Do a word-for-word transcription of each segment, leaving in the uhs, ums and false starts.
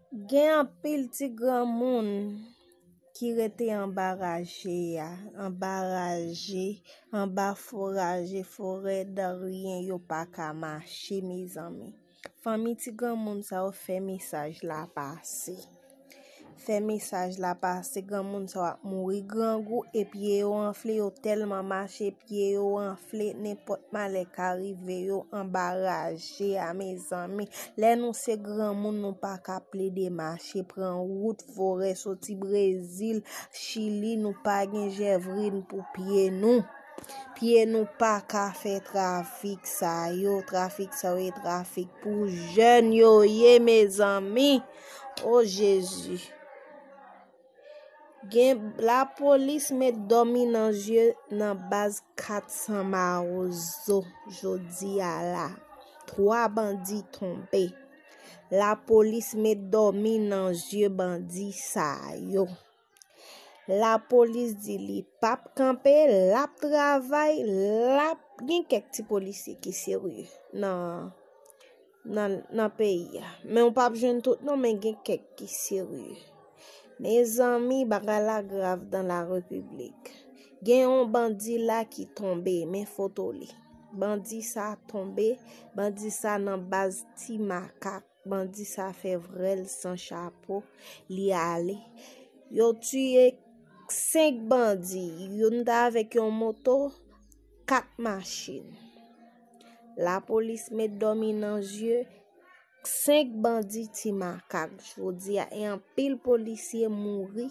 Gen anpil ti granmoun ki rete anba raje a, anba raje, anba fo raje, fo rèd, anyen yo pa ka mache, mezanmi. Fanmi ti granmoun sa yo, fè mesaj la pase. Fè mesaj la pase, granmoun sa yo ap mouri grangou e pye yo anfle, yo tèlman mache, pye yo anfle, nenpòt malè ka rive yo anba raje a, mezanmi. Lè nou se granmoun, nou pa ka plede mache, pran wout forè, soti Brezil, Chili, nou pa gen jèvrin pou pye nou. Pye nou pa ka fè trafik sa yo, trafik sa yo e trafik pou jèn yo ye, mezanmi. O Jezi. Gen lapolis met dòmi nan zye nan baz kat san Mawozo jodi a la. Twa bandi tonbe. Lapolis met dòmi nan zye bandi sa yo. Lapolis di li p ap kanpe, l ap travay, l ap gen kèk ti polisye ki serye nan, nan, nan peyi a. Men w p ap jwenn tout non, men gen kèk ki serye. Mezanmi, bagay la grav dans la République. Gen yon bandi la ki tonbe, men foto li. Bandi sa tonbe, bandi sa nan baz Ti Makak. Bandi sa fè vrèl san chapo, li ale. Yo tiye senk bandi, youn ta avèk yon moto, kat machin. Lapolis met dòmi nan zye senk bandi Ti Makak jodi a, e anpil polisye mouri,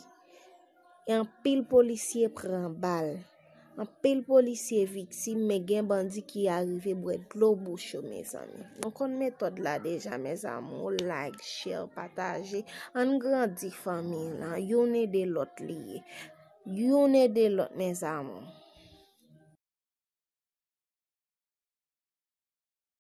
e anpil polisye pran bal. Anpil polisye viktim, men gen bandi ki arive bwè dlo bouch yo, mezanmi. Nou konn metòd la deja, mes amours, like, share, pataje. Ann grandi fanmi lan, youn ede lòt li ye. Youn ede lòt, mes amours.